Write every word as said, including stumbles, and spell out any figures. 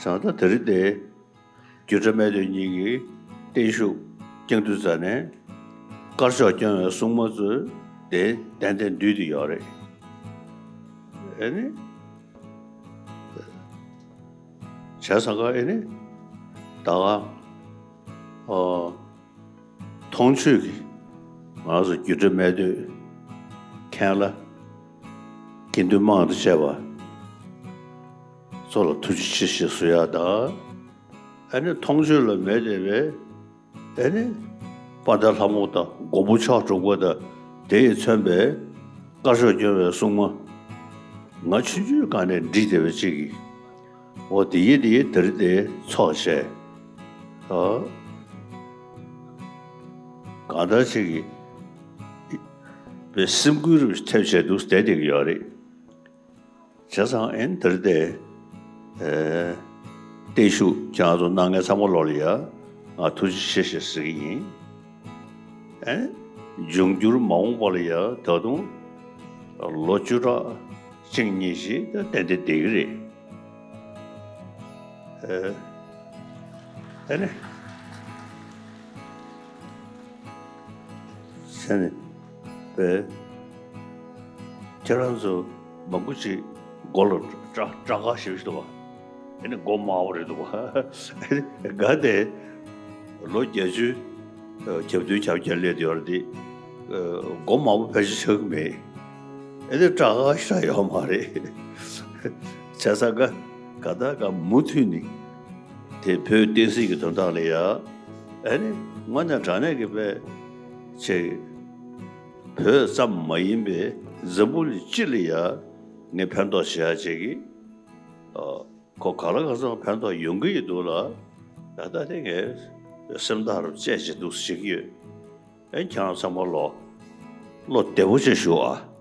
ད་ལྟ་དེ་རིང་དེ་རྒྱུད་གྲྭ་སྨད་སྟོད་གཉིས་ཀྱི་བརྟན་བཞུགས་བསྐྱངས་དུས་ཙ་ནས་དཀར་ཕྱོགས་སྐྱོང་བའི་སྲུང་མ་ཚོས་དེ་ཏན་ཏན་འདུས་ཏེ་ཡོད་རེད། ཨེ་ནི། བྱས་ཙང་ཀ་ཨེ་ནི། ད་ག་ཨོ། མཐོང་ཆོས་ཀྱི་ང་རང་ཚོ་རྒྱུད་གྲྭ་སྨད་སྟོད་མཁན་བླ་དགེ་འདུན་དམངས་དང་བཅས་པ་ཚོ་ལ་ཐུགས་རྗེ་ཆེ་ཞེས་གསོལ་ཡག་དང་། ཨ་ནི་མཐོང་ཆོས་ལ་མེད་བསྡད་པའི་ཨ་ནི་དཔལ་ལྡན་ལྷ་མོ་དང་མགོན་པོ་མཆོག་གྲུབ་པ་དང་དེ་ཡིས་མཚོན་པའི་དཀར་ཕྱོགས་སྐྱོང་བའི་སྲུང་མ་ང་ཆུང་ཆུང་སྒང་ནས་འདྲིས་བསྡད་པའི་གཅིག་གིས། འོ་དེ་ཡིན་དེ་ཡིན་དེ་རིང་དེ་ཚོགས་བྱས། ཨ། གང་ལྟར་ཅིག་གིས་པའི་སེམས་འགུལ་རུ་ཐེབས་བྱས་འདུག་བསྡད་བསྡད་ཀྱི་ཡོད་རེད། བྱས་ཙང་ཨེན་དེ་རིང་དེ་ཨེ་བརྟན་བཞུགས་ཀྱང་ཚོ་གནང་མཁན་ཚང་མ་ལོག་ལ་ཡ་ང་ཐུགས་རྗེ་ཆེ་ཞེས་ཟེར་གྱི་ཡིན། ཨེ་འབྱུང་འགྱུར་མ་འོངས་པ་ལ་ཡ་ད་དུང་ལོ་བཅུ་ཕྲག་གཅིག་གཉིས་ཤིག་ད་ཏན་ཏན་བསྡད་ཀྱི་རེད། ཨེ་ཨེ་ནི། ཟེར་ནས་པས། ཁྱེད་རང་ཚོ་མང་པོ་ཅིག་མགོ་ལ་སྐྲ་སྐྲ་དཀར་ཞེ་པོ་ཞིག་འདུག་བ། ཨེ་ནི་མགོ་དམར་པོ་རེད་འདུག་བ། ཨེ་ནི་ག་དེ་ལོ་བརྒྱད་ཅུ་གྱ་བདུན་གྱ་བརྒྱད་སླེབས་ཡོད་རེད་དེ། མགོ་དམར་པོ་ཕལ་ཆེར་ཆགས་ཀྱི་མེད། ཨེ་ནི་སྐྲ་དཀར་ཞེ་དྲག་ཡོད་མ་རེད། བྱས་ཙང་ག་ག་ད་ག་མུ་མཐུད་ནས། དེ་བོད་བསྟན་སྲིད་ཀྱི་དོན་དག་ལ་ཡ། ཨེ་ནི་དངོས་གནས་དྲང་གནས་ཀྱི་དཔེ་ཆེ། བོད་ཙམ་མ་ཡིན་པའི་འཛམ་བུ་གླིང་སྤྱི་ལ་ཡ་ངས་ཕན་ཐོགས་བྱེད་ཡ་བྱེད་ཀྱི། ཨ། ཁོ་ག་ལ་ག་ཚོད་ཕན་ཐོགས་ཡོང་གི་ཡོད་འདུག་ལ། ད་ལྟ་དེ་ངས་སེམས་ཐག་རུ་བཅད་བྱེད་འདུག་བྱེད་ཀྱི་ཡོད། ཨེ་ཁྱེད་རང་ཚང་མ་ལོ། བློ་བདེ་པོ་བྱས་བཞུགས་ཨ།